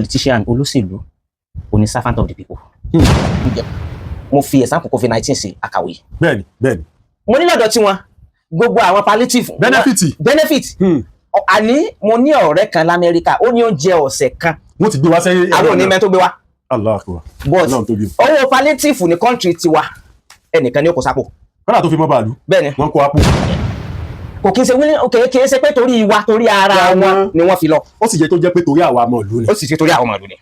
Politician, olóṣèlú, òní servant of the people. Mo fi example COVID-19 sí àkàwé. bẹ́ẹ̀ni bẹ́ẹ̀ni Mo ní lọ́dọ̀ tiwọn, gbogbo àwọn palliative Benefit. Benefit. Àní mo ní ọ̀rẹ́ kan l'Amẹ́ríkà, ó ní oúnjẹ ọ̀sẹ̀ kan, Wọ́n ti gbé wá sẹ́yìn. Àwọn ò ní mẹ́ tó gbé wá. Allah akbar. But Ọlọ́run tóbi. owó palliative ní country tiwa, ẹnìkan ní ó kó sápò. Kọ́dà tó fi mọ́ bàálù. Bẹ́ẹ̀ni. Wọ́n kó apò. Kò kí n ṣe willing, kì í ṣe pé torí wa, torí ara Ara wọn wọn. ni wọ́n fi lọ. Ó sì jẹ́ tó jẹ́ pé torí àwa ọmọ ìlú ni. Ó sì ṣe torí àwọn ọmọ ìlú ni.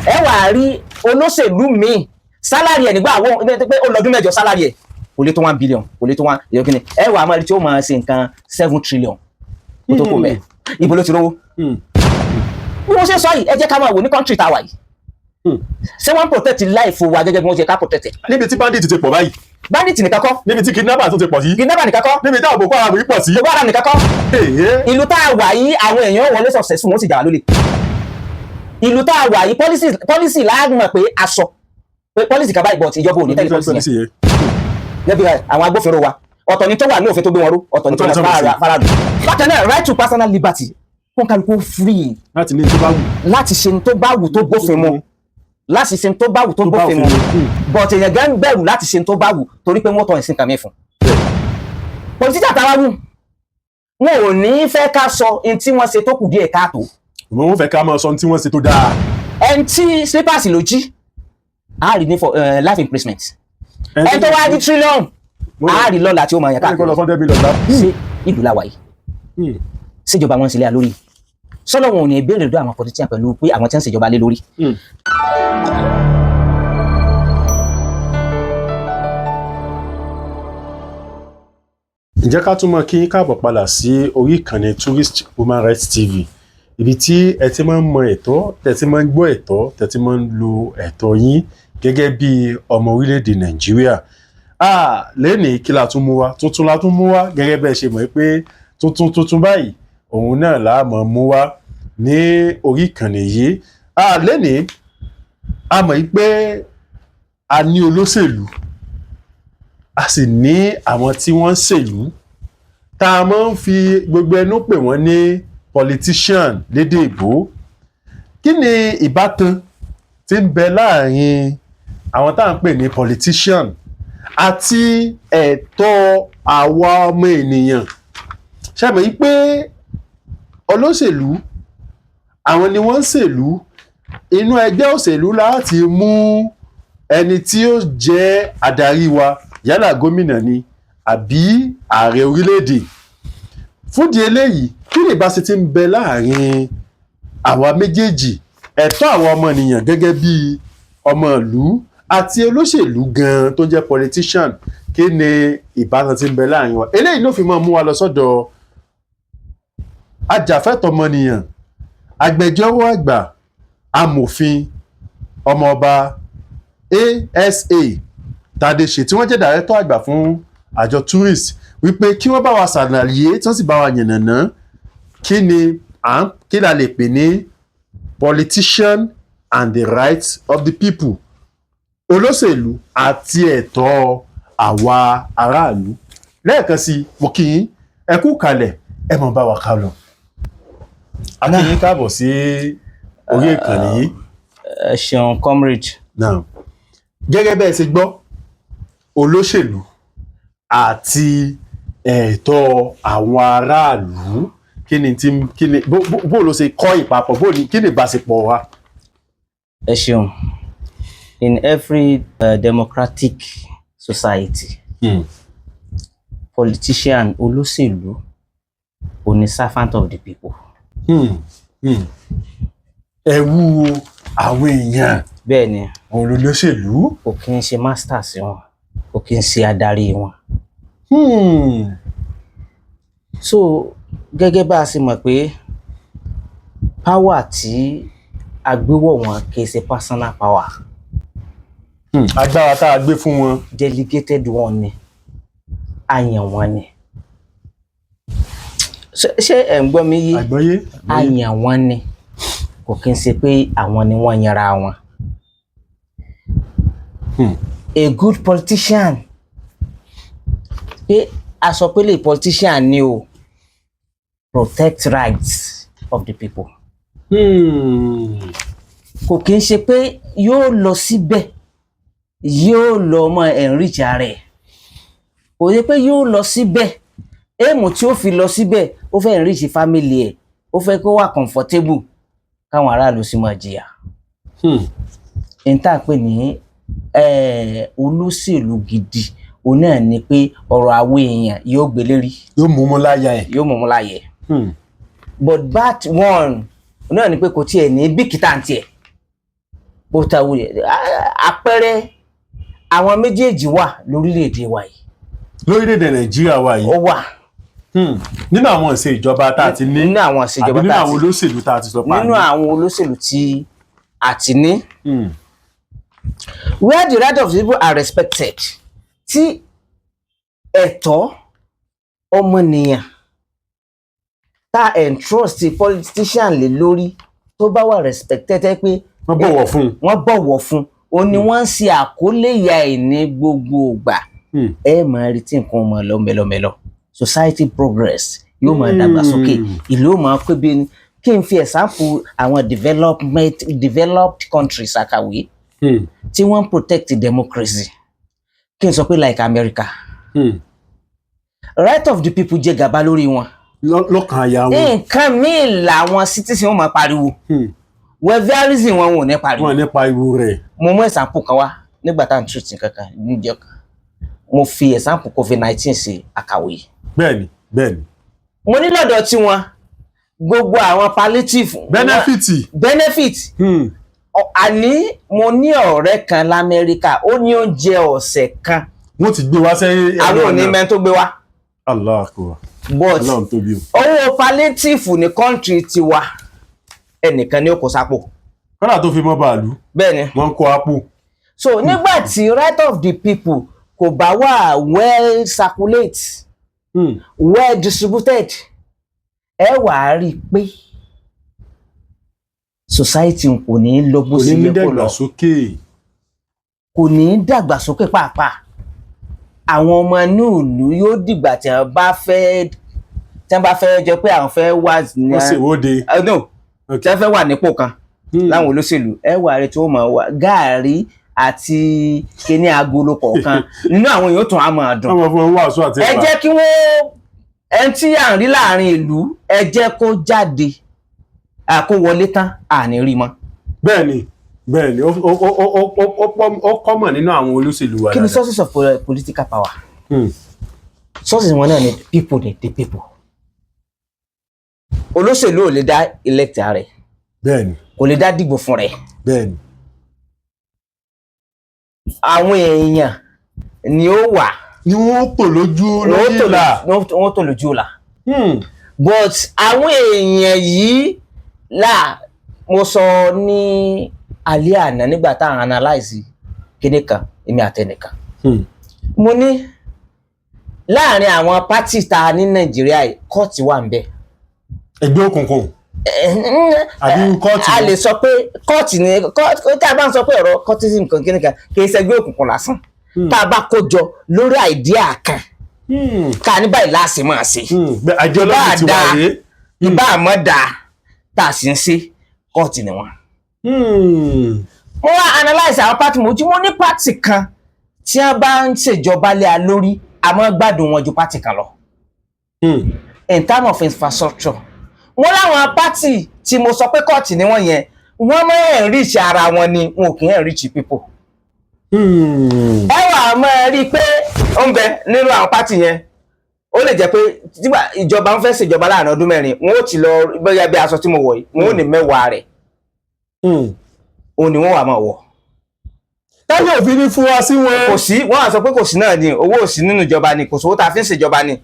Ẹ wà á rí olóṣèlú míì, salary ẹ̀ nígbà àwọn pé ó lọ́dún 8, salary ẹ̀ kò lè tó 1 billion, kò lè tó one èyí kìíní. Ẹ wà á máa rí tí ó máa ṣe nǹkan 7 trillion kó tó kó mẹ́. Ibo ló ti rówó? Bí wọ́n ṣe sọ yìí, ẹ jẹ́ ká máa wò ní country tá a wà yìí, ṣé wọ́n protect life wa gẹ́gẹ́ bí wọ́n ṣe ká protect ẹ̀? Níbi tí bandit ti pọ̀ báyìí. Bandit nìkan kọ́. Níbi tí kidnapper tún ti pọ̀ sí. Kidnapper nìkan kọ́. Níbi tí àwọn Boko Haram yìí pọ̀ sí. Boko Haram nìkan kọ́. Ìlú tá a wà yìí, àwọn èèyàn wọlé successful, wọ́n sì jà wá lólè. Ìlú tá a wà yìí, policy láàmọ̀ pé aṣọ pé policy kan báyìí, but ìjọba ò ní tẹ̀lé policy yẹn. Gẹ́gẹ́ bí àwọn agbófinró wa, ọ̀tọ̀ ni tó wà ní òfin tó gbé wọn ró, ọ̀tọ̀ ni tó Ọ̀tọ̀ ni wà tó wà sí. faraàlú. Bákan náà, right to personal liberty, kó kálukú free láti ní tó bá wù. Láti ṣe ní tó bá wù tó bófin mu, láti ṣe ní tó bá wù tó Tó bá bófin mu. òfin mu. But èèyàn gan bẹ̀rù láti ṣe ní tó bá wù torí pé wọ́n tọ́ ẹ̀sìn kan mi fún. Politician táwa wù, wọn ò ní fẹ́ ká sọ ní tí wọ́n ṣe tó kù díẹ̀ káàtó. Wọ́n fẹ́ ká máa sọ ohun tí wọ́n ṣe tó dáa. Ẹni tí slippers ló jí, á rí ní for life imprisonment. Ẹni tó wá ní trillion, á rí lọ́la tí ó máa yàn Káàkiri lọ káàkiri. 100 million dá. Ṣé ìlú la wà yìí? Ṣèjọba wọn ń sílẹ̀ lórí sọ́lọ́, wọn ò ní béèrè lọ́dọ̀ àwọn politician pẹ̀lú pé àwọn tí ń ṣèjọba lé lórí. Ǹjẹ́ ká tún mọ̀ kí yín káàbọ̀ padà sí orí ìkànnì Tourist Human Rights TV, ibi tí ẹ ti máa ń mọ ẹ̀tọ́, tẹ́ ti máa ń gbọ́ ẹ̀tọ́, tẹ́ ti máa ń lo ẹ̀tọ́ yín gẹ́gẹ́ bí ọmọ orílẹ̀-èdè Nàìjíríà. Lẹ́nìí, kí la tún mú wá? Tuntun la tún mú wá. Gẹ́gẹ́ bẹ́ẹ̀ ṣe mọ̀ pé tuntun tuntun báyìí òun náà la mọ̀ mú wá ní orí ìkànnì yìí. Lẹ́nìí, a mọ̀ yìí pé a ní olóṣèlú, a sì ní àwọn tí wọ́n ń ṣèlú tá a máa ń fi gbogbo ẹnu pè wọ́n ní politician lédè ìbò. Kí ni ìbátan tí ń bẹ láàrin àwọn tá à ń pè ní politician àti ẹ̀tọ́ àwa ọmọ ènìyàn? Ṣe mọ̀ yí pé olóṣèlú, àwọn ni wọ́n ń ṣèlú. Inú ẹgbẹ́ òṣèlú láti mú ẹni tí ó jẹ́ adarí wa, yálà gómìnà ni àbí ààrẹ orílẹ̀-èdè. Fúndì eléyìí, kí ni ìbáṣe tí ń bẹ láàrin àwa méjèèjì, ẹ̀tọ́ àwọn ọmọnìyàn gẹ́gẹ́ bí ọmọ ìlú àti olóṣèlú gan tó jẹ́ politician? Kí ni ìbátan tí ń bẹ láàrin wa? Eléyìí ló fi máa mú wa lọ sọ́dọ̀ ajàfẹ́tọ̀ọ́ ọmọnìyàn, agbẹjọ́rò àgbà, amòfin ọmọọba ASA Tadese, tí wọ́n jẹ́ director àgbà fún àjọ tourist, wípé kí wọ́n bá wa ṣàlàyé, tí wọ́n sì bá wa yànnàná kí ni à ń kí la lè pè ní politician and the rights of the people, olóṣèlú àti ẹ̀tọ́ àwa aráàlú. Lẹ́ẹ̀kan sí, mo kí yín, ẹ kú kalẹ̀, ẹ mọ̀ bá wa ká lọ. A kí yín káàbọ̀ sí orí ìkànnì yìí. Ẹ ṣeun, comrade. Now, gẹ́gẹ́ bẹ́ẹ̀ ṣe gbọ́, olóṣèlú àti ẹ̀tọ́ àwọn aráàlú, kí ni tí kí ni bó ló ṣe kọ́ ìpapọ̀, bó ni, kí ni ìbáṣepọ̀ wa? Ẹ ṣeun. In every democratic society, politician, olóṣèlú, ó ní servant of the people. Ẹ̀wù àwọn èèyàn. Bẹ́ẹ̀ ni. Òun lolóṣèlú. Kò kí ń ṣe master sí wọn, kò kí ń ṣe adarí wọn. So gẹ́gẹ́ bá a ṣe mọ̀ pé power tí a gbé wọ̀ wọ́n kì í ṣe personal power. Agbára tá a gbé fún wọn. Delegated one ni, a yàn wọ́n ni. Ṣé ẹ̀ ń gbọ́ mi yé? Àgbọ́yé. A yàn wọ́n ni, kò kí ń ṣe pé àwọn ni wọ́n yanra wọn. A good politician, pé a sọ pé lè politician ni o, protect rights of the people. Kò kí ń ṣe pé yóò lọ síbẹ̀, yóò lọ mọ enrich ara ẹ̀. Kò yẹ pé yóò lọ síbẹ̀, aim tí ó fi lọ síbẹ̀, ó fẹ́ enrich family ẹ̀, ó fẹ́ kó wà comfortable, káwọn aráàlú sì máa jìyà. N tá à ń pè ní olóṣèlú gidi, òun náà ni pé ọ̀rọ̀ àwọn èèyàn yóò gbé lérí. Yóò mú mú láyà ẹ̀. Yóò mú mú láyè. But that one náà ni pé kò tiẹ̀ ní bìkítà ń tiẹ̀ bó ta wulẹ̀. Àpẹẹrẹ àwọn méjèèjì wà lórílẹ̀‐èdè wa yìí. Lórílẹ̀‐èdè Nàìjíríà wa yìí? Ó wà. Nínú àwọn ìṣe ìjọba tá a ti ní? Nínú àwọn ìṣèjọba Àbí nínú tá a àwọn ti olóṣèlú tá a ti sọ pa Nínú ní? àwọn olóṣèlú tí a ti ní. Where the right of the people are respected, tí ẹ̀tọ́ ọmọnìyàn tá entrust politician lé lórí tó bá wà respected, ẹ pé Wọ́n bọ̀wọ̀ fún un. Wọ́n bọ̀wọ̀ fún un, ó ní wọ́n ń ṣe àkólé ìyá ẹ̀ ní gbogbo ìgbà. Ẹ máa rí tí nǹkan máa lọ mẹ́lọmẹ́lọ, society progress yóò máa dàgbàsókè, ìlú ó máa pé. Bí kí n fi example àwọn developed countries àkàwé tí wọ́n protect democracy, kí n sọ pé like America, right of the people jẹ gàba lórí wọn. Lọ́kàn àyà wọn. Nǹkan míì làwọn citizen wọn máa pariwo, welfareism wọn ò ní pariwo. Wọn nípa ìwò rẹ̀. Mo mú example kan wá nígbà tá à ń treat nǹkan kan níjọ́ kan. Mo fi example COVID-19 ṣe àkàwé. bẹ́ẹ̀ni bẹ́ẹ̀ni Mo ní lọ́dọ̀ tiwọn, gbogbo àwọn palliative Benefit. Benefit. Àní mo ní ọ̀rẹ́ kan lamẹ́ríkà, ó ní oúnjẹ ọ̀sẹ̀ kan, Wọ́n ti gbé wá sẹ́yìn. Àwọn ò ní mẹ́ni tó gbé wá. Allah akbar. But Ọlọ́run tóbi o. owó palliative ní country tiwa, ẹnìkan ní ó kó sápò. Kọ́dà tó fi mọ́ bàálù. Bẹ́ẹ̀ ni. Wọ́n ń kó àpò. So nígbà tí right of the people kò bá wà well circulate, well distributed, ẹ wà á rí i pé society kò ní lọ bó Kò ṣe ní ní yẹ kó lọ. dàgbàsókè. Kò ní dàgbàsókè pàápàá. Àwọn ọmọ inú ìlú yóò dìgbà tí wọ́n bá fẹ́ jọ pé àwọn fẹ́ wà ní Wọ́n ṣèwọ́de. No, tí wọ́n fẹ́ wà nípò kan láwọn olóṣèlú, ẹ wà rẹ tí wọ́n máa wà gaàrí àti kíní agolo kọ̀ọ̀kan nínú àwọn èèyàn tún á máa dùn. Wọ́n máa fún wọn wàásù àti Ẹ ẹ̀bà. jẹ́ kí wọ́n, ẹni tí à ń rí láàrin ìlú, ẹ jẹ́ kó jáde, kó wọlé tán, àní rí mọ́. Bẹ́ẹ̀ni, ó common nínú àwọn olóṣèlú wa Kí ni dáadáa. sources of political power? Sources wọn náà ni people, ni the people. Olóṣèlú ò lè dá elect rẹ̀. Kò lè dá dìbò fún rẹ̀. Àwọn èèyàn ni ó wà Ni wọ́n tò lójú wọ́n lójú tò ìlà. Wọ́n tò lójú ìlà. But àwọn èèyàn yìí là mo sọ ní alẹ́ àná nígbà tá à ń analyse kíní kan, èmi àtẹnìkan. Mo ní láàrin àwọn party tá a ní Nàìjíríà yìí, cult wà ń bẹ. Ẹgbẹ́ òkùnkùn àbí cult? A lè sọ pé cult ni cult. Tá a bá ń sọ pé ọ̀rọ̀ cultism kan kíní kan, kì í ṣẹgbẹ́ òkùnkùn lásán. Tá a bá kó jọ lórí idea kan, ká ní báyìí láàṣì máa ṣe, Bẹ́ẹ̀ ideology ti wà Ìbá rèé. ìbá àmọ́ dáa tá a sì ń ṣe, cult ni wọ́n. Mo wá analyse àwọn party, mo tí mo ní party kan tí wọ́n bá ń ṣèjọba lé a lórí, àmọ́ gbádùn wọn ju party kan lọ in terms of infrastructure. Wọ́n láwọn party tí mo sọ pé cult ni wọ́n yẹn, wọ́n máa enrich ara wọn ni, wọn ò kì í enrich people. Ẹ wà máa rí i pé ó ń bẹ nínú àwọn party yẹn, ó lè jẹ́ pé nígbà ìjọba ń fẹ́ ṣèjọba láàrin ọdún 4, wọn ó ti lọ bóyá bí aṣọ tí mo wọ̀ yìí, wọn ò ní 10 rẹ̀, òun ni wọ́n wà máa wọ̀. Táyọ̀ òfin ní fún wa sí wọn. Kò sí, wọ́n á sọ pé kò sí náà ni, owó ò sí nínú ìjọba ni, kò sówó tá a fi ń ṣèjọba ni.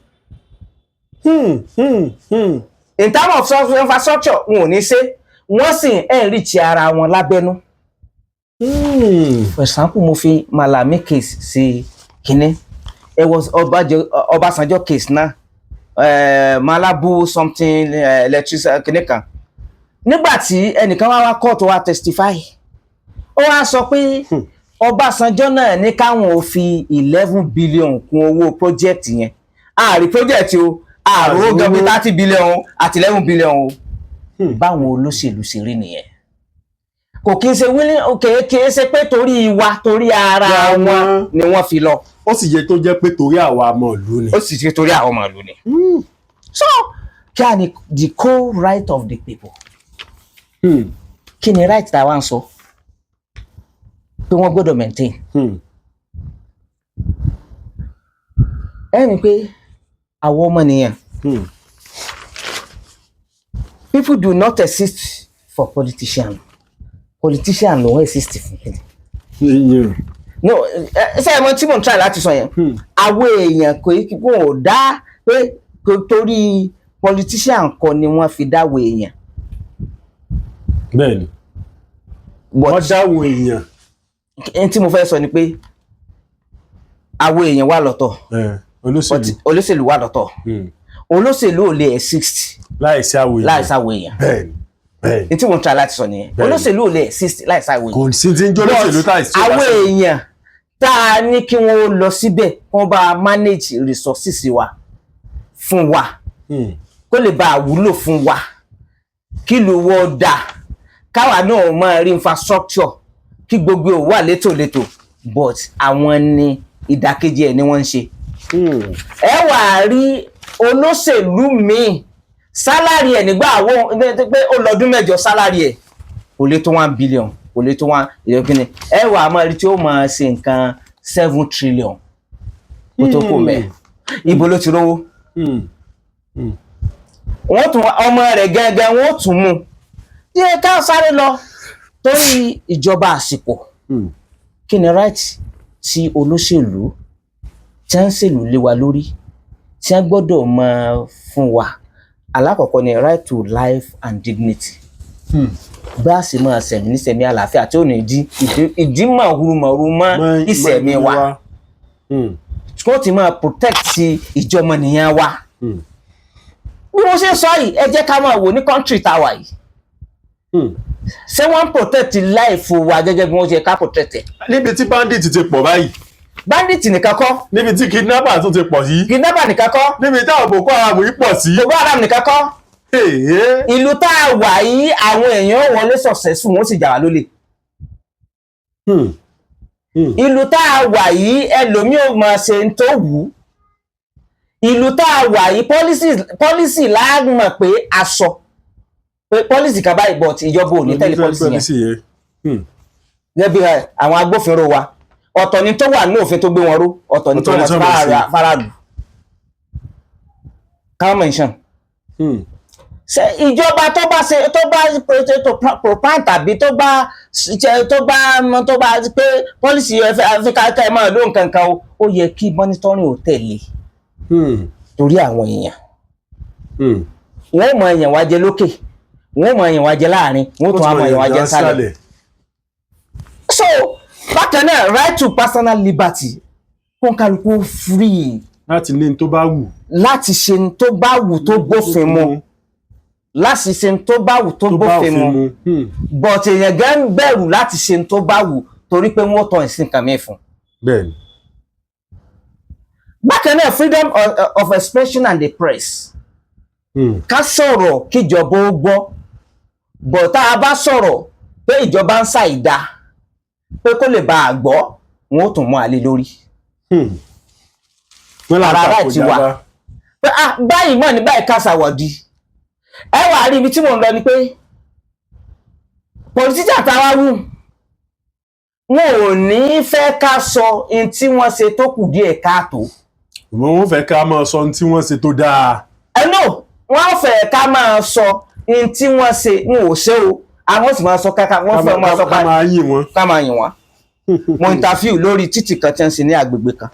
In terms of infrastructure, wọn ò ní ṣe, wọ́n sì ń enrich ara wọn lábẹ́nú. For example, mo fi Malami case sí kínní, it was Ọbásanjọ́ case náà, Malabu something, electricity kínní kan. Nígbà tí ẹnìkan wá wá court, wá testify, ó wá sọ pé Ọbásanjọ́ náà ní káwọn ò fi 11 billion kún owó project yẹn. Ààrí project o, ààrò gan bí 30 billion o àti 11 billion o. Báwọn olóṣèlú ṣe rí nìyẹn. Kò kí n ṣe willing, kì í ṣe pé torí wa, torí ara Ya wọn wọn. ni wọ́n fi lọ. Ó sì yẹ tó jẹ́ pé torí àwa ọmọ ìlú ni. Ó sì ṣe torí àwọn ọmọ ìlú ni. So kí a ní the core right of the people? Kí ni right tá a wá ń sọ pé wọ́n gbọ́dọ̀ maintain? Ẹ rí i pé àwọn ọmọnìyàn, people do not exist for politician. Politician ló ń exist fún kí ni? Ìyẹn. No, ẹ ṣe ẹ mọ tí mò ń try láti sọ yẹn? Àwọn èèyàn kò kí wọn ò dá pé torí politician kọ́ ni wọ́n fi dáwọ́ èèyàn. Bẹ́ẹ̀ni. But wọ́n dáwọ́ èèyàn. N tí mo fẹ́ sọ ni pé àwọn èèyàn wà lọ́tọ̀, but Olóṣèlú. olóṣèlú wà lọ́tọ̀. Olóṣèlú ò lè exist láìsí àwọn èèyàn. láìsí àwọn èèyàn. bẹ́ẹ̀ni bẹ́ẹ̀ni. N tí mo ń try láti sọ nìyẹn. Olóṣèlú ò lè exist láìsí àwọn èèyàn. Kò sí ti ń jó olóṣèlú táìsí. But àwọn èèyàn tá a ní kí wọ́n lọ síbẹ̀, kí wọ́n bá manage resources wa fún wa, kó lè bá a wúlò fún wa, kí ìlú wọ́n dà, káwa náà máa rí infrastructure, kí gbogbo ò wà létòlétò, but àwọn ni ìdàkejì ẹ̀ ni wọ́n ń ṣe. Ẹ wà á rí olóṣèlú míì, salary ẹ̀ nígbà àwọn pé ó lọ́dún 8, salary ẹ̀ kò lè tó 1 billion, kò lè tó one ìyókùnrin. Ẹ wà á máa rí tí ó máa ṣe nǹkan 7 trillion kó tó kò mẹ́. Ibo ló ti rówó? Wọ́n tún ọmọ rẹ̀ gẹ́gẹ́, wọ́n tún mú díẹ̀. Ká sáré lọ torí ìjọba àsìkò. Kí ni right tí olóṣèlú tí wọ́n ń ṣèlú lé wa lórí, tí wọ́n gbọ́dọ̀ máa fún wa? Alákọ̀ọ́kọ́ ni right to life and dignity. Bá a sì máa sẹ̀mí ní sẹ̀mí àlàáfíà tí ò ní di ìdí màhurumàhuru mọ́ ìsẹ̀mí wa, tí wọ́n ti máa protect ìjọmọnìyàn wa. Bí mo ṣe ń sọ yìí, ẹ jẹ́ ká máa wò ní country tá a wà yìí, ṣé wọ́n ń protect life wa gẹ́gẹ́ bí wọ́n ṣe ká protect ẹ̀? Níbi tí bandit ti pọ̀ báyìí. Bandit nìkan kọ́. Níbi tí kidnapper tún ti pọ̀ sí. Kidnapper nìkan kọ́. Níbi táwọn Boko Haram yìí pọ̀ sí. Boko Haram nìkan kọ́. Èé. Ìlú tá a wà yìí, àwọn èèyàn wọlé successful, wọ́n sì jà wá lólè. Ìlú tá a wà yìí, ẹlòmíì ò máa ṣe ń tó wù ú. Ìlú tá a wà yìí, policy láàmọ̀ pé a sọ pé policy kan báyìí, but ìjọba ò ní tẹ̀lé policy yẹn. Policy yẹn. Gẹ́gẹ́ bí àwọn agbófinró wa, ọ̀tọ̀ ni tó wà ní òfin tó gbé wọn ró, ọ̀tọ̀ ni tó Ọ̀tọ̀ ni wọ́n tó wọ́n sí. faraàlú káwọn mention. Ṣe ìjọba tó bá ṣe, tó bá tó propand tàbí tó bá ṣe, tó bá pé policy Africa ká ẹ máa ló nǹkan kan o, ó yẹ kí monitoring ò tẹ̀lé torí àwọn èèyàn. Wọ́n mọ èèyàn wá jẹ lókè, wọ́n mọ èèyàn wá jẹ láàrin, wọ́n tún á mọ èèyàn wá jẹ nsàlẹ̀. So bákan náà, right to personal liberty, kó kálukú free láti ní tó bá wù. Láti ṣe n tó bá wù tó bófin mu, láti ṣe n tó bá wù tó tó bá bófin òfin mu. mu. But èèyàn gan ń bẹ̀rù láti ṣe n tó bá wù torí pé wọ́n tọ́ ìsìn kan mí fún. Bákan náà, freedom of expression and the press. Ká sọ̀rọ̀ kíjọba ó gbọ́, but tá a bá sọ̀rọ̀ pé ìjọba ń ṣàìdá, pé kó lè bá a gbọ́, wọn ó tún mú àlè lórí. Wọ́n là ń Ara takò right wa. ìjọba. Pé ah, báyìí mọ̀ ní báyìí kásàwọ̀dì. Ẹ wà rí ibi tí mò ń lọ ni pé politician táwa wù, wọn ò ní fẹ́ ká sọ ohun tí wọ́n ṣe tó kù díẹ̀ káàtó. Ìmọ̀ wọn fẹ́ ká máa sọ ohun tí wọ́n ṣe tó dáa. Ẹ no, wọ́n fẹ́ ká máa sọ ohun tí wọ́n ṣe. Wọn ò ṣe o, àwọn sì máa sọ káká wọ́n fẹ́ máa sọ ká máa yìn wọ́n. Ká máa yìn wọ́n. Mo interview lórí títì kan tí wọ́n ń ṣe ní agbègbè kan.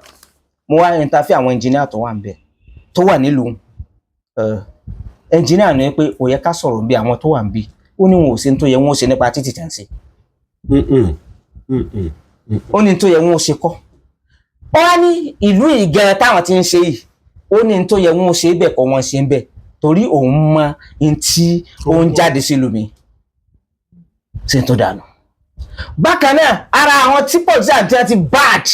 Mo wá interview àwọn engineer tó wà ń bẹ̀, tó wà nílùú. Engineer ní pé kò yẹ ká sọ̀rọ̀ bí àwọn tó wà ń bí. Ó ní wọn ò ṣe ní tó yẹ wọn ò ṣe nípa títì tí wọ́n ń ṣe. Ó ní tó yẹ wọn ò ṣe kọ́. Ó wá ní ìlú ìgan táwọn ti ń ṣe yìí, ó ní tó yẹ wọn ò ṣe bẹ́ẹ̀ kọ́ wọ́n ṣe ń bẹ̀, torí òun mọ n tí ó ń jáde sílùú mi ṣe tó dànù. Bákan náà, ara àwọn tí politician tí wọ́n ti bad,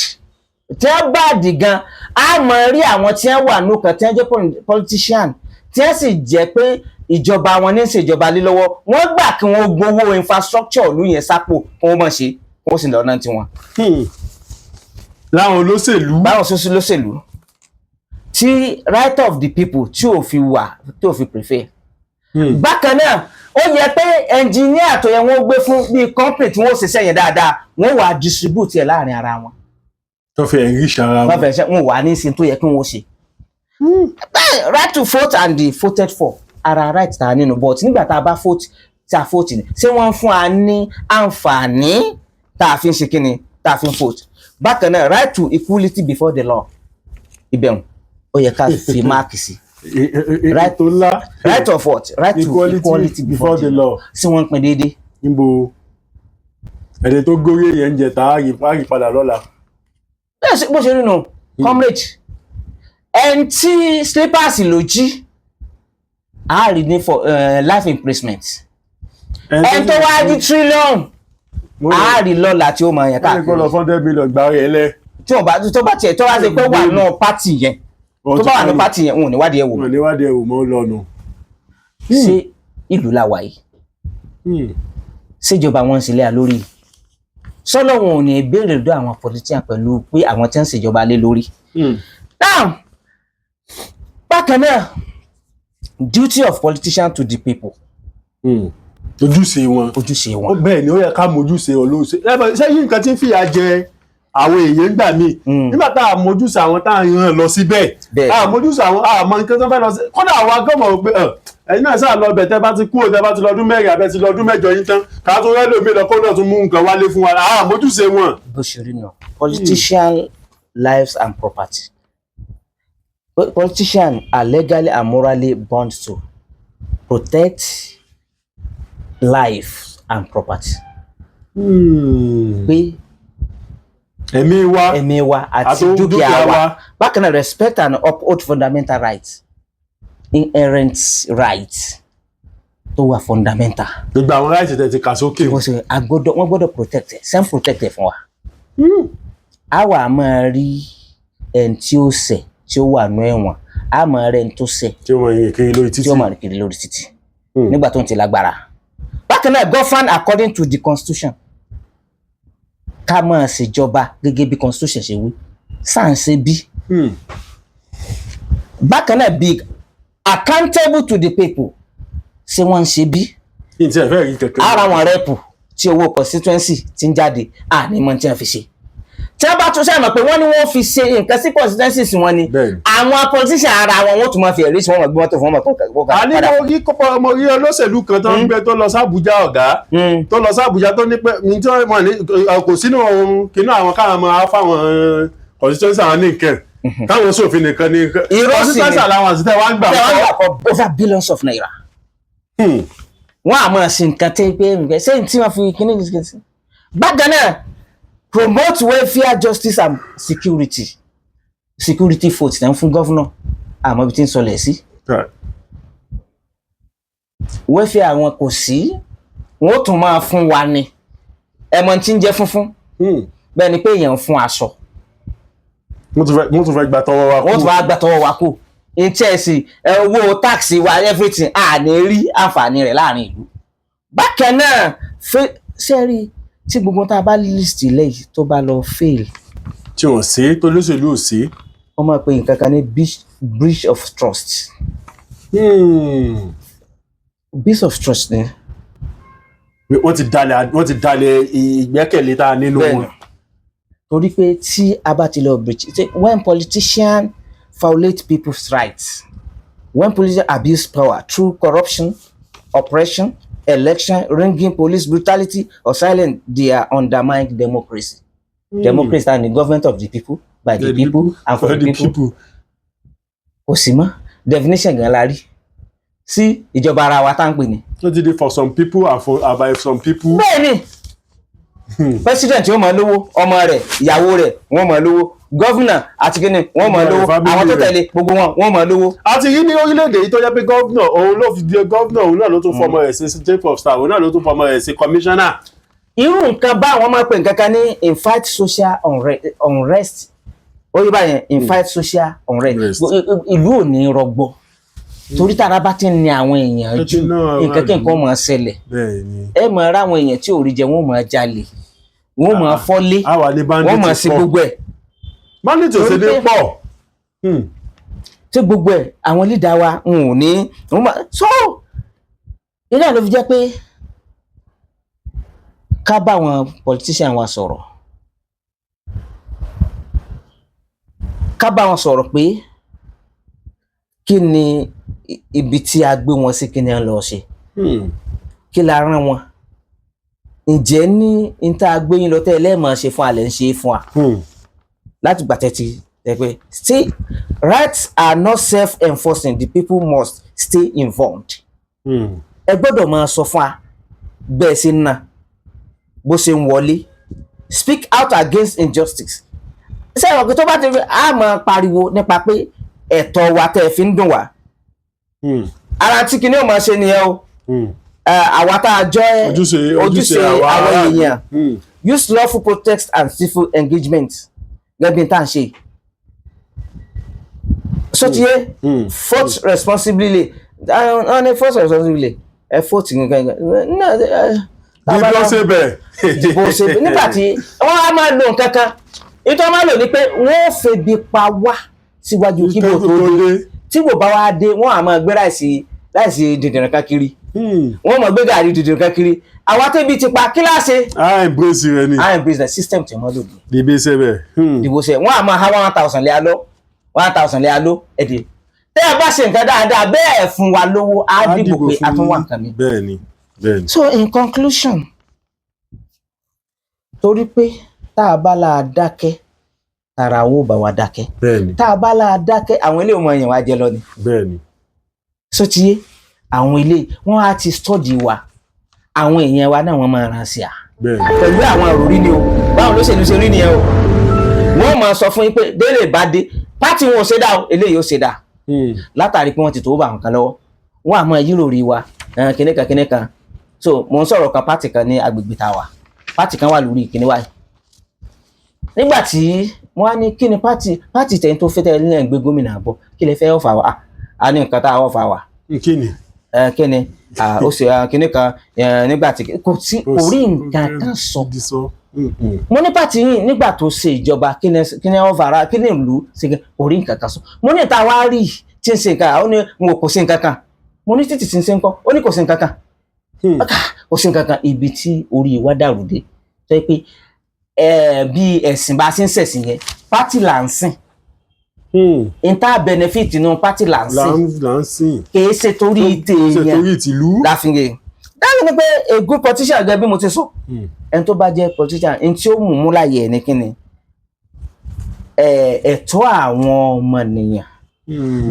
tí wọ́n bad gan, á mọ̀ rí àwọn tí wọ́n wà nùkan tí wọ́n jẹ́ politician, tí wọ́n sì jẹ́ pé Ìjọba wọn ní ìṣèjọba lé lọ́wọ́, wọ́n gbà kí wọ́n gbowó infrastructure ìlú yẹn sápò, kí wọ́n mọ̀ ṣe, kí wọ́n sì lọ́nà tiwọn. Láwọn olóṣèlú. Báwọn ṣoṣo lóṣèlú tí right of the people tí ò fi wà, tí ò fi prefer. Bákan náà, ó yẹ pé engineer tó yẹ wọ́n gbé fún bíi company tí wọ́n ṣiṣẹ́ yẹn dáadáa, wọ́n wà distribute ẹ̀ láàrin ara wọn. Tó fi enrich ara wọ́n wọn. Fẹ́ ṣe wọ́n wà ní sin tó yẹ kí wọ́n ṣe. Bẹ́ẹ̀, right to vote and the voted for, ara right tá a nínú, but nígbà tá a bá vote, tí a vote ni, ṣé wọ́n ń fún wa ní àǹfààní tá a fi ń ṣe kíni, tá a fi ń vote? Bákan náà, right to equality before the law, ibẹ̀ ó yẹ ká fi mark sí. Right tó ńlá. Right of what? Right to equality, equality before the law. Ṣé wọ́n ń pín déédéé? Níbo? Ẹni tó górí èèyàn ń jẹ tá a rí padà lọ́la. Bẹ́ẹ̀ bó ṣe rí nu, comrade. Ẹni tí slippers ló jí á rí ní for life imprisonment, ẹni tó wá jí trillion á rí lọ́la tí ó máa yẹn Wọ́n lè kó lọ káàkiri. 100 million gbà rẹ̀ lẹ̀. Tí wọ́n bá tó bá tiẹ̀ tó bá ṣe pé wà náà party yẹn, tó bá wà ní party yẹn, òun ò ní wádìí ẹ̀ wò. Wọ́n níwádìí ẹ̀ wò mọ́ lọ́nu. Ṣé ìlú la wà yìí? Ṣèjọba wọn ń ṣe léa lórí sọ́lọ́, wọn ò ní béèrè lọ́dọ̀ àwọn politician pẹ̀lú pé àwọn tí ń ṣèjọba lé lórí. Now, bákan náà, duty of politician to the people. Ojúṣe wọn. Ojúṣe Ó wọn. Bẹ́ẹ̀ ni, ó yẹ ká mójúṣe olóṣè. Ṣé yí nǹkan tí ń fìyà jẹ àwọn èèyàn gbà míì, nígbà tá a mójúṣe àwọn tá a yàn lọ síbẹ̀, Bẹ́ẹ̀. tá a mójúṣe àwọn àmọ́ nǹkan tó fẹ́ lọ sí, kódà àwọn agọ́mọ̀ pé ẹ̀yin náà sáà lọ bẹ̀, tẹ́ bá ti kúrò, tẹ́ bá ti lọ́dún 4 àbẹ́ ti lọ́dún 8 yín tán, ká tó rẹ́ lómi lọ kó náà tún mú nǹkan wálé fún wa, àá mójúṣe wọn. Bó ṣe rí náà, politician lives and property. Politicians are legally and morally bound to protect life and property, pé ẹ̀mí wa ẹ̀mí wa àti àti dúkìá dúkìá wa. Wa. Bákan náà, respect and uphold fundamental rights, inherent rights tó wà fundamental. Gbogbo àwọn rights tẹ̀ ti kà sókè. Wọ́n ṣe agbọ́dọ̀, wọ́n gbọ́dọ̀ protect ẹ̀, self protect ẹ̀ fún wa. A wà máa rí ẹni tí ó ṣẹ̀ tí ó wà nú ẹ̀wọ̀n, a máa rí ẹni tó ṣẹ̀ tí wọ́n yìn kiri lórí títì. Tí ó máa rìn kiri lórí títì nígbà tó ń ti lágbára. Bákan náà, govern according to the constitution, ká máa ṣèjọba gẹ́gẹ́ bí constitution ṣe wí, sáà ń ṣe bí. Bákan náà, be accountable to the people, ṣé wọ́n ń ṣe bí? Ní tí ẹ fẹ́ rí kankan. Ara wọn rep tí owó constituency ti ń jáde, àní mọ̀ tí wọ́n fi ṣe. Tí wọ́n bá tún ṣe mọ̀ pé wọ́n ní wọ́n fi ṣe nǹkan sí constituencies wọn ni. Àwọn politician ara wọn, wọ́n tún máa fi ẹ̀rí sí wọn, mọ̀ gbé mọ́tò fún wọn, mọ̀ kó kó A ní mo rí kọ́pọ̀, mo rí olóṣèlú kan tó ń gbé tó lọ sí Àbújá, ọ̀gá, tó lọ sí Àbújá, tó ní pé ní tí wọ́n ní kò sínú ohun kínú àwọn káwọn máa fáwọn constituency àwọn ní nǹkan, káwọn sófin nìkan ní nǹkan. Irọ́ sì ni. Constituency làwọn àti tẹ́ wá ń gbà. Tẹ́ wọ́n gbà for over billions of naira. Wọ́n á máa ṣe nǹkan tẹ́ pé nǹkan ṣé tí wọ́n fi kíní ní kíní. Bákan náà, promote welfare, justice and security. Security vote náà fún governor, àmọ́ ibi tí ń sọlẹ̀ sí. Welfare àwọn kò sí, wọ́n ó tún máa fún wa ni ẹ̀mọ́ tí ń jẹ́ funfun. Bẹ́ẹ̀ ni pé èèyàn ń fún aṣọ. Wọ́n tún fẹ́ gba tọwọ́ wa. Wọ́n tún wá gbà tọwọ́ wa kù interest, owó tax wa, everything, à ní rí àǹfààní rẹ̀ láàrin ìlú. Bákan náà, ṣé rí tí gbogbo tá a bá list lẹ́yìn tó bá lọ fail, Tí wọ́n ṣe tó lóṣèlú ò ṣe. Wọ́n máa pe nǹkan kan ní breach of trust. Breach of trust ni. Wọ́n ti dalẹ̀ ìgbẹ́kẹ̀lé tá a nínú Bẹ́ẹ̀ni. wọn. Torí pé tí a bá ti lọ breach, when politician violate people's rights, when politicians abuse power through corruption, oppression, election rigging, police brutality or silence, they are undermining democracy. Democracy and the government of the people, by the people and for the people. Kò sí mọ́. Definition gan la rí sí ìjọba ara wa tá ń pè ní. Wọ́n ti di for some people and for and by some people. Bẹ́ẹ̀ni, president yóò máa lówó, ọmọ rẹ̀, ìyàwó rẹ̀, wọ́n máa lówó, governor àti kíni, wọ́n máa lówó, Family àwọn tó rẹ̀. tẹ̀lé gbogbo wọn, wọ́n máa lówó. A ti rí ní orílẹ̀-èdè yìí tó jẹ́ pé governor òun ló fi di governor, òun náà ló tún fọmọ rẹ̀ sí chief of staff, òun náà ló tún fọmọ rẹ̀ sí commissioner. Irú nǹkan báwọn máa pè nǹkan kan ní invite social unrest. Ó yí báyẹn, invite social unrest. Unrest. Ìlú ò ní rọgbọ. Torí tára bá ti ń ní àwọn èèyàn Tó ti jù, ná àwọn nǹkan kí nǹkan àlù. máa ṣẹlẹ̀. bẹ́ẹ̀ ni Ẹ máa ráwọn èèyàn tí ò rí jẹ, wọ́n máa jalè, wọ́n máa fọ́lé, a wà ní bandit wọ́n máa ṣe pọ̀. gbogbo ẹ̀. Bandit ò ṣe Torí dé pọ̀. Tí gbogbo ẹ̀, àwọn leader wa ń ò ní wọ́n máa so ilé ẹ̀ ló fi jẹ́ pé ká bá àwọn politician wa sọ̀rọ̀, ká bá wọn sọ̀rọ̀ pé kí ni ibi tí a gbé wọn sí, kí ni a lọ ṣe, kí la rán wọn, ǹjẹ́ ní n tá a gbé yín lọ tẹ́ ẹ lẹ́ẹ̀mọ́ ṣe fún alẹ́ ń ṣe é fún wa láti gbà tẹ́tí ẹ pé stay rights are not self-enforcing, the people must stay informed. Ẹ gbọ́dọ̀ máa sọ fún wa bẹ́ẹ̀ ṣe ń ná, bó ṣe ń wọlé. Speak out against injustice. Ṣé ìwọ̀n pé tó bá ti rí a máa pariwo nípa pé ẹ̀tọ́ wa tẹ́ ẹ fi ń dùn wá, ara tí kinní ò máa ṣe nìyẹn o. Àwa tá a jọ ẹ Ojúṣe ojúṣe àwa àwọn aráàlú. èèyàn. Use lawful protest and civil engagement gẹ́gẹ́ bí n tá à ń ṣe sotiye. Vote responsibly. Wọ́n ní vote responsibly, ẹ vote nǹkan Dìbò ṣe bẹ̀. Dìbò ṣe nígbà tí wọ́n á máa lo nǹkan kan, nítorí wọ́n máa lò ní pé wọ́n ò febi pa wá síwájú kí bò tó dé. Tí kò bá wá dé, wọ́n á máa gbé rice dìndìnrín kan kiri, wọ́n máa gbé gàrí dìndìnrín kan kiri. Àwa tẹ́bi ti pa kíláàsì A embrace rẹ ni. I business system tí wọ́n lò ní. Dìbò ṣe bẹ̀. Dìbò ṣe, wọ́n á máa há 1,000 lé alọ́, 1,000 lé alọ́ ẹ̀dẹ̀. Tẹ́ ẹ bá ṣe nǹkan dáadáa bẹ́ẹ̀ fún wa lówó, á dìbò pé a tún wà nǹkan mi. Bẹ́ẹ̀ ni, bẹ́ẹ̀ ni. So in conclusion, torí pé tá a bá la dákẹ́, tara owó bá wa dákẹ́. Bẹ́ẹ̀ ni. Tá a bá la dákẹ́, àwọn ilé ọmọ èèyàn wa jẹ lọ ni. Bẹ́ẹ̀ ni. So ti yé àwọn ilé wọn á ti study wa, àwọn èèyàn wa náà wọ́n máa ràn sí à Bẹ́ẹ̀ ni. Pẹ̀lú àwọn àròrí ni o. Báwọn olóṣèlú ṣe rí nìyẹn o. Wọ́n máa sọ fún yín pé délé bá dé, party wọn ò ṣe dá o, eléyìí ó ṣe dá, látàrí pé wọ́n ti tó bá àwọn kan lọ́wọ́, wọ́n á máa yírò rí wa kíní kan kíní kan. So mò ń sọ̀rọ̀ kan, party kan ní agbègbè tá a wà, party kan wà lórí kíní wáyé. Nígbà tí wọ́n á ní kí ni party tẹ̀yìn tó fẹ́ tẹ́lẹ̀ ní gbé gómìnà bọ̀, kí lè fẹ́ ọ̀fà wa? A ní nǹkan tá a ọ̀fà wa. Kí ni? Kí ni ó ṣe kíní kan nígbà tí kò sí, kò rí nǹkan kan sọ. Gidi sọ. Mo ní party yìí nígbà tó ṣe ìjọba, kí ni ọ̀fà ara, kí ni ìlú ṣe, kò rí nǹkan kan sọ. Mo ní ìta wá rí tí ń ṣe nǹkan, ó ní n ò kò sí nǹkan kan. Mo ní títì tí ń ṣe ńkọ́? Ó ní kò sí nǹkan kan. Kò sí nǹkan kan. Ibi tí orí wa dàrú dé tó yẹ pé bí ẹ̀sìn bá ṣe ń ṣẹ̀sìn yẹn, party là ń sìn, inter benefit inú party là ń Là sìn. ń là ń sìn. Kìí ṣe torí Ṣe tèèyàn torí tìlú. láfihàn dáhùn ni pé a good politician, gẹ́gẹ́ bí mo ti sọ, ẹni tó bá jẹ́ politician, ẹni tí ó mú mú láyé ẹ̀ ní kíni, ẹ̀tọ́ àwọn ọmọnìyàn.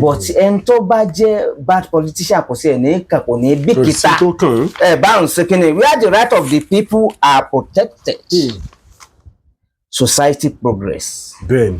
But ẹni tó bá jẹ́ bad politician, kò sí ẹ̀ ní kàn, kò ní Kò sí bìkítà tó kàn án. Ẹ báwọn ṣe kíni. Where the right of the people are protected, society progress. Bẹ́ẹ̀ ni.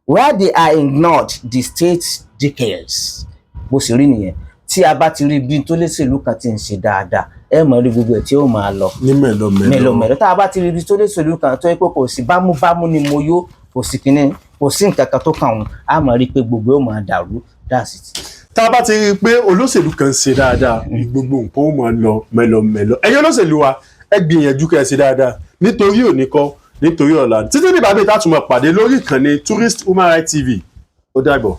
Where they are ignored, the state decays. Bó ṣe rí nìyẹn. Tí a bá ti rí bí tó léṣèlú kan ti ń ṣe dáadáa, ẹ mọ̀ rí gbogbo ẹ̀ tí ó máa lọ Ní mẹ́lọmẹ́lọ. Mẹ́lọmẹ́lọ. Tá a bá ti rí ibi tó léṣèlú kan tó yẹ pé kò sí bámúbámú ni mo yó, kò sí kinní, kò sí nǹkan kan tó kàn wọ́n, á mọ̀ rí pé gbogbo ẹ̀ ó máa dàrú. That's it. Tá a bá ti rí i pé olóṣèlú kan ṣe dáadáa, gbogbo nǹkan ó máa lọ mẹ́lọmẹ́lọ. Ẹ̀yin olóṣèlú wa, ẹ gbìyànjú kẹ́ ẹ ṣe dáadáa, nítorí òní kọ́, nítorí ọ̀la. Títí nígbà bíi tá a tún máa pàdé lórí ìkànnì Tourist Human Rights TV, ó dàbọ̀.